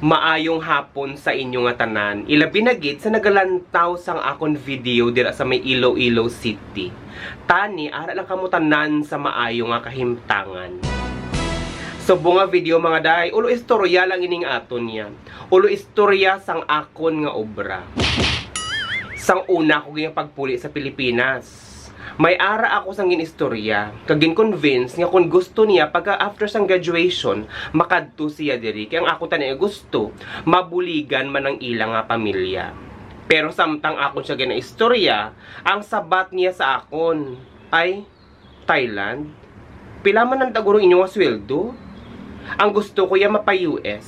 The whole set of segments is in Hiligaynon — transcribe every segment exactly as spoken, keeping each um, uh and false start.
Maayong hapon sa inyo nga tanan. Ilabi na gid sa nagalantaw sang akon video dira sa may Iloilo City. Tani, ara lang kamo tanan sa maayo nga kahimtangan. Subong nga video, mga day, ulo istorya lang ining aton niya. Ulo istorya sang akon nga obra. Sang una ko gid nga pagpuli sa Pilipinas, may ara ako sang gin-istorya, kag gin-convince nga kon gusto niya pagka after sang graduation, makadto siya diri. Kay ang ako tani nga gusto, mabuligan man ang ila nga pamilya. Pero samtang akon siya ginaistorya, ang sabat niya sa akon, "Ay, Thailand? Pila man ang taguro inyo nga sweldo?" Ang gusto ko ya mapa-U S.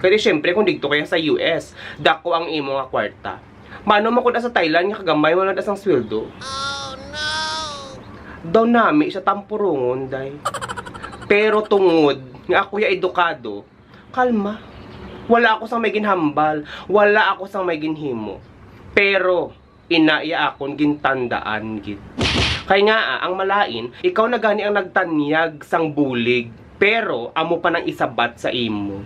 Kay di, syempre, kung digto kaya sa U S, dako ang imo nga kwarta. Mano man kun sa Thailand nga kagamay man na sang sweldo? Daw nami siya tampurongon, day. Pero tungod nga ako ya edukado, kalma. Wala ako sang may ginhambal, wala ako sang may ginhimo. Pero ina ya akon gintandaan gid. Kay nga, ah, ang malain, ikaw na gani ang nagtanyag sang bulig, pero amo pa nang isabat sa imo.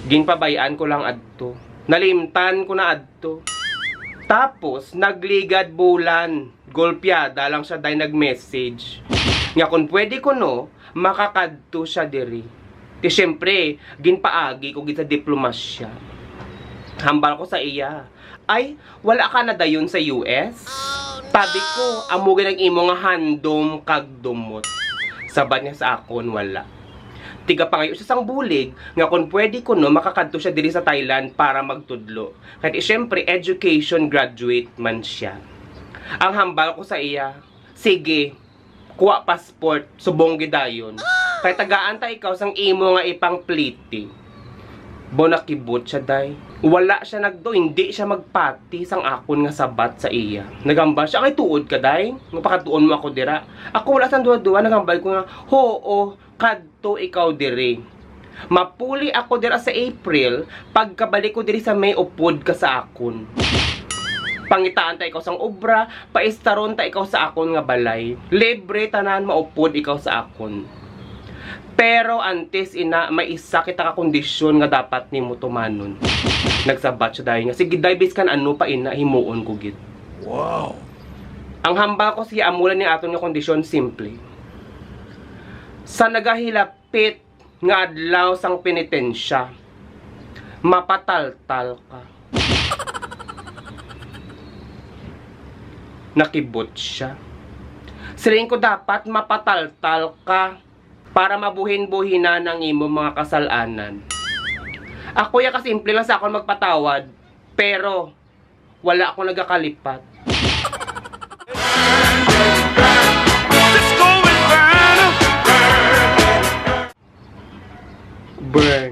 Ginpabay-an ko lang adto. Nalimtan ko na adto. Tapos, nagligad bulan. Golpiada lang siya, day, nag-message nga kung pwede kuno, makakadto siya diri. Di syempre, ginpaagi ko gid sa diplomasya. Hambal ko sa iya, "Ay, wala ka na dayon sa U S?" Tabi ko, "Amo gid ang imo nga handom kag dumot." Sabat niya sa akon, "Wala." Tigapangayo siya sang bulig nga kung pwede kuno makakadto siya diri sa Thailand para magtudlo. Kay di, syempre, education graduate man siya. Ang hambal ko sa iya, "Sige, kuha passport, subong gid dayon. Kay tagaan ta ikaw sang imo nga ipangpliti." Bo, nakibot siya, day. Wala siya nagdo, hindi siya magpati sang akon nga sabat sa iya. Naghambal siya, "Ay, tuod ka, day? Nga pakadtuon mo ako dira?" Ako wala sang duha-duha, naghambal ko nga, "Hoo, kadto ikaw diri. Mapuli ako dira sa April, pagkabalik ko diri sa May, upod ka sa akon. Pangitaan ta ikaw sang obra, paistaron ta ikaw sa akon nga balay. Libre tanan, maupod ikaw sa akon. Pero antes ina, may isa kita ka kondisyon nga dapat nimo tumanon." Nagsabat siya dayon nga, "Sige, day, biskan ano pa ina, himuon ko gid." Wow! Ang hambal ko siya, amo lang ni aton nga kondisyon, simple. Sa nagahilapit nga adlaw sang penitensya, mapataltal ka. Nakibot siya. Siling ko, dapat mapataltal ka para mabuhin-buhinan ang imo mga kasal-anan. Ako ya kasimple lang sa akon magpatawad, pero wala ako nagakalipat. Bruh.